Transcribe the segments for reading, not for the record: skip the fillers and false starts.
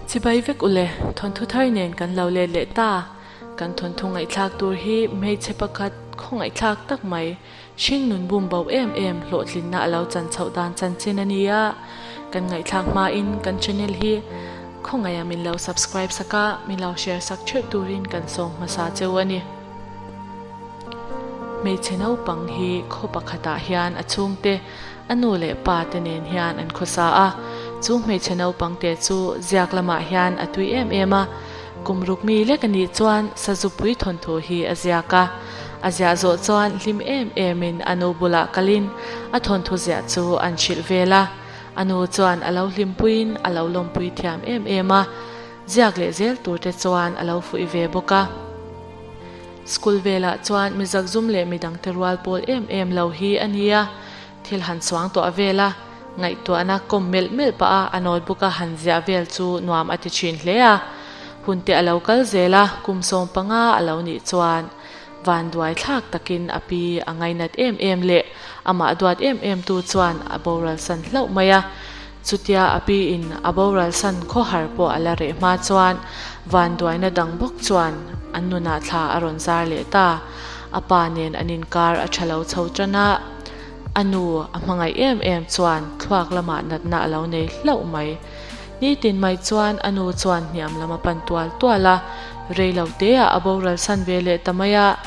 Chibai vek ule, thawnthu thar nen kan lo let leh ta. Kan thawnthu ngaihthlak tur hi hmeichhe pakhat khawngaihthlak tak mai, hring nun bum bo em em hlawhtlinna a lo chan chhoh dan chanchin a ni a. Kan ngaihthlak hmain kan channel hi khawngaiha min lo subscribe sak a, min lo share sak theuh turin kan sawm hmasa cheu a ni. Hmeichhe naupang hi khaw pakhatah hian a chhungte, a nu leh pa te nen hian an khawsa a. Chu hmeichhe naupang te chu ziak lamah hian a tui em em a. Kum ruk mi lek a nih chuan Sazupui thawnthu hi a ziak a. A ziah zawh chuan hlim em emin a nu bulah kalin a thawnthu ziah chu an hrilh vel a. A nu chuan a lo hlimpuiin a lo lawmpui thiam em em a. Ziak leh zel turte chuan a lo fuih ve bawk a. School velah chuan mi zakzum leh midangte rual pawl em em lo hi a nia, thil han suang tuah vel a, ngaihtuahna kawm melh melh pah a a notebook a han ziah vel chu nuam a ti thin hle a. Hunte a lo kal zel a, kum 15 a lo nih chuan vanduai thlak takin a pi a ngainat em em leh amah duat em em tu chuan a boral san hlauh mai a. Chutia a pi in a boral san khawhar pawh a la reh hma chuan vanduaina dang bawk chuan an nunah thla a rawn zar leh ta. A pa nen an inkar a tha lo chho tan a, a nu a hmangaih em em chuan thluak lamah natna a lo nei hlauh mai. Nitin mai chuan a nu chuan hniam lam a pan tual tual a, rei lo teah a boral san ve leh ta mai a.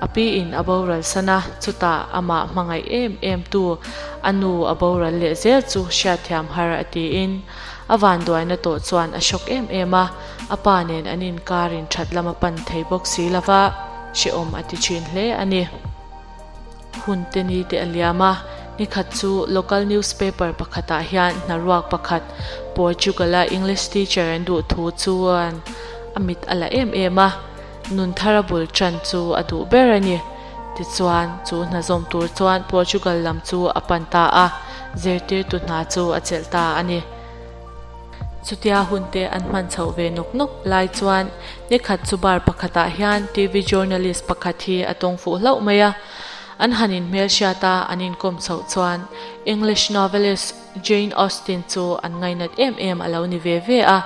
A pi in a boral san a, chutah amah hmangaih em em tu a nu a boral leh zel chu hriatthiam har a tiin a vanduaina tawh chuan a shock em em a, a pa nen an inkar in that lam a pan thei bawk si lova hrehawm a ti thin hle a ni. Hun te ni te a liam a, nikhat chu local newspaper pakhatah hian hnaruak pakhat Portugal a English teacher an duh thu chuan a mit a la em em a. Nun thar a bul tan chu a duh ber a ni. Tichuan, chu hna zawm tur chuan Portugal lam chu a pan ta a, zirtirtu hna chu a chelh ta a ni. Chutia hunte an hman chhoh ve nawk nawk lai chuan nikhat chu bar pakhatah hian TV journalist pakhat hi a tawng fuh hlauh mai a. An han inhmelhriat a, an inkawm chhoh chuan English novelist Jane Austen chu an ngainat em em a lo ni ve ve a.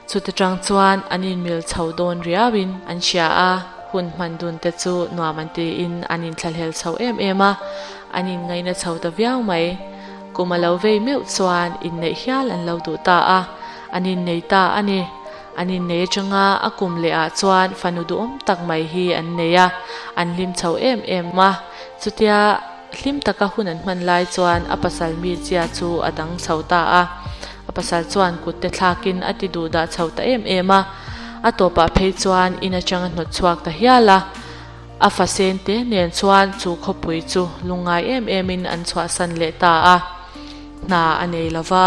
Chuta tang chuan an inmil chho dawn riauin an hria a, hun hman dun te chu nuam an tiin an inthlahlel chho em em a, an inngaihna chho ta viau mai. Kum a lo vei meuh chuan inneih hial an lo duh ta a, an innei ta a ni. An innei atanga a kum leh ah chuan fanu duhawm tak mai hi an nei a, an hlim chho em em a. Chutia hlim taka hun an hman lai chuan a pasal mi chia chu a dang chho ta a. A pasal chuan kut te thlakin a ti duh dah chho ta em em a, a tawpah phei chuan in atang a hnawt chhuak ta hial a. A fasen te nen chuan chu khawpui chu lungngai em emin an chhuahsan leh ta a. Hna a nei lova,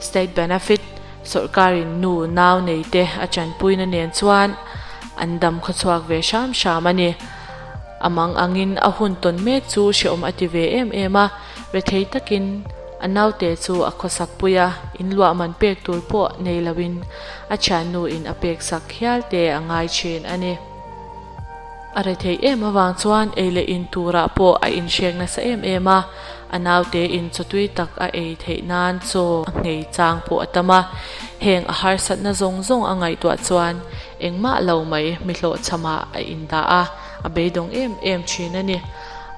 state benefit, sawrkarin nu nau nei te a chanpuina nen chuan an dam khawchhuak ve hram hram a ni. A mang angin a hun tawn mek chu hrehawm a ti ve em em a, rethei takin a naute chu a khawsak pui a, in luah man pek tur pawh nei loin a thiannu in a pek sak hial te a ngai thin a ni. A rethei em avang chuan ei leh in turah pawh a inhrek nasa em em a, a naute in chawtui tak a ei theih nan chaw a nghei chang pawh a tam a, heng a harsatna zawng zawng a ngaihtuah chuan engmah lo mai mi hlawhchhamah a indah a, a beidawng em em thin a ni.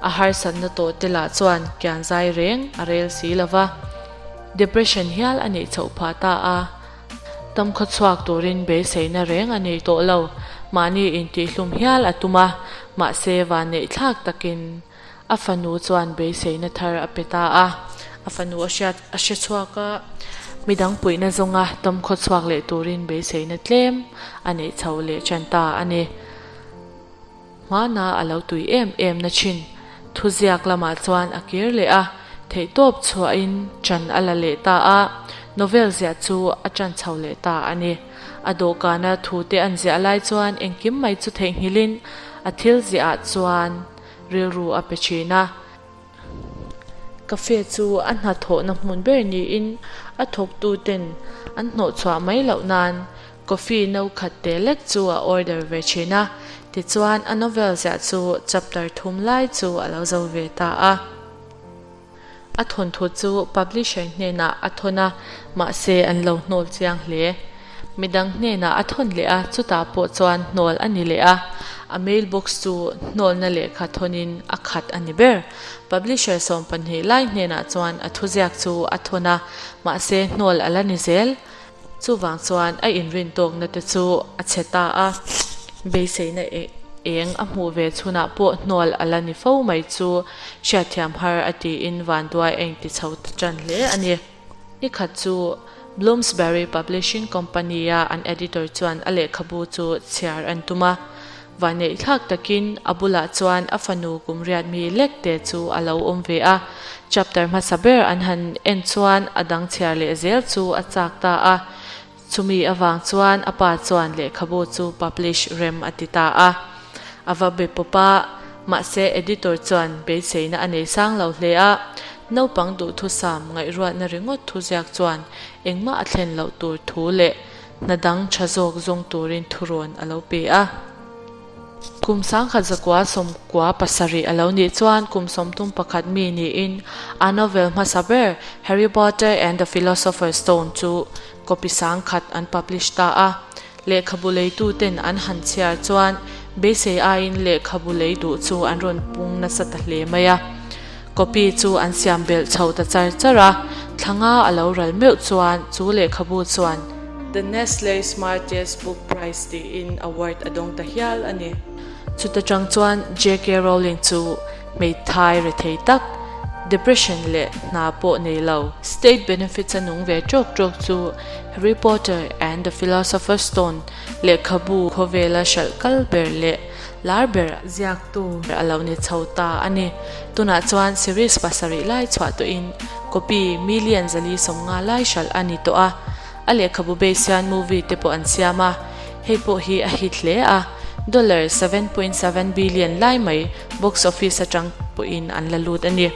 A harsatna tawh te lah chuan kian zai reng a rel si lo va, depression hial a neih chhoh phah ta a. Tam khawchhuak turin beiseina reng a nei tawh lo. Mahni intihhlum hial a tum a, mahse vanneih thlak takin a fanu chuan beiseina thar a pe ta a. A fanu a hriat a hre chhuak a, midang puihna zawnga tam khawchhuak leh turin beiseina tlem a neih chho leh tan ta a ni. Hmana a lo tui em em na thin. Thuziak lamah chuan a kir leh a, theihtawp chhuahin ṭan a la leh ta a, novel ziah chu a ṭan chho leh ta a ni. A dawhkana thute an ziah lai chuan engkim mai chu theihnghilhin a thil ziahah chuan rilru a pe ṭhin a. Cafe chu a hnathawhna hmun ber niin a thawktuten an hnawhchhuah mai loh nan coffee no khat te lek chu a order ve thin a, tichuan a novel ziah chu chapter thum lai chu a lo zo ve ta a. A thawnthu chu publisher hnenah a thawn a, mahse an lo hnawl chiang hle. Midang hnenah a thawn leh a, chutah pawh chuan hnawl a ni leh a. A mail box chu hnawlna lehkha thawnin a khat a ni ber. Publisher 12 lai hnenah chuan a thuziak chu a thawn a, mahse hnawl a la ni zel. Chuvang chuan a inrin tawkna te chu a chhe ta a, beiseina eng a hmuh ve chhunah pawh hnawl a la ni fo mai chu hriatthiam har a tiin vanduai a inti chho ta tan hle a ni. Ni khat chu Bloomsbury Publishing Company-a an editor chuan a lehkhabu chu chhiar an tum a. Vanneih thlak takin a bulah chuan a fanu kum riat mi lek te chu a lo awm ve a. Chapter hmasa ber an han en chuan a dang chhiar leh zel chu a chak ta a. Chumi avang chuan a pa chuan lehkhabu chu publish rem a ti ta a. A va be pawp a, mahse editor chuan beiseina a nei sang lo hle a. Naupang duhthusam ngaihruatna ringawt thuziak chuan engmah a thlen loh tur thu leh Hna dang tha zawk zawng turin thurawn a lo pe a. Kum 1997 a lo nih chuan kum 31 mi niin a novel hmasa ber Harry Potter and the Philosopher's Stone chu copy 10,000 an publish ta a. Lehkhabu leituten an han chhiar chuan beisei aiin lehkhabu lei duh chu an rawn pung nasa ta hle mai a. Copy chu an siam belh chho ta char char a, thla nga a lo ral meuh chuan chu lehkhabu chuan The Nestle Smartest Book Prize tiin award a dawng ta hial a ni. Chuta tang chuan JK Rowling chu hmeithai rethei tak, depression leh hna pawh nei lo, state benefits a nung ve tawk tawk chu Harry Potter and the Philosopher's Stone lehkhabu khawvela hralh kal ber leh lar ber ziaktu a lo ni chho ta a ni. Tunah chuan series pasarih lai chhuah tawhin copy million 450 lai hralh a ni tawh a, a lehkhabu base hian movie te pawh an siam a, hei pawh hi a hit hle a, dollar 7.7 billion lai mai box office atang pawhin an la lut a ni.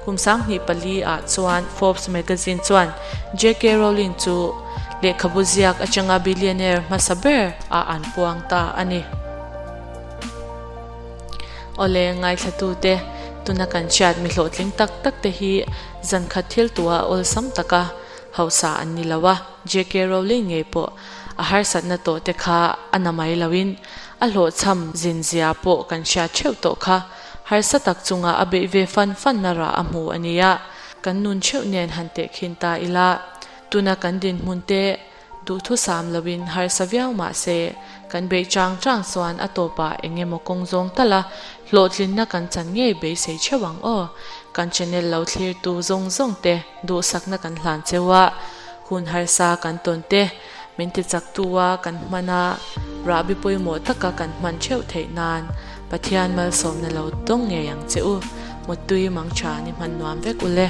Kum 2004 ah chuan Forbes magazine chuan JK Rowling chu lehkhabu ziak atanga billionaire hmasa ber ah an puang ta a ni. Awle, ngaithlatute, tuna kan hriat mi hlawhtling tak tak te hi zan khat thil tua awlsam taka hausa an ni lo a, JK Rowling ngei pawh a harsatna tawh te kha a na mai loin a hlawhchham zin zia pawh kan hriat theuh tawh kha harsa tak chunga a beih ve fan fanna rah a hmu a nia. Kan nun theuh nen han tehkhin ta ila, tuna kan dinhmun te Duhthusam loin harsa viau mah se, kan beih chang chang chuan a tawpah eng emaw kawng zawng tal a, hlawhtlinna kan chan ngei beisei theuh ang aw. Kan channel lo thlirtu zawng zawng te duhsakna kan hlan cheu a, hun harsa kan tawn te min ti chaktu a kan hman a, rahbi pawimawh taka kan hman theuh theih nan Pathian malsawmna lo dawng ngei ang che u. Muttui mangtha ni hman nuam vek u le.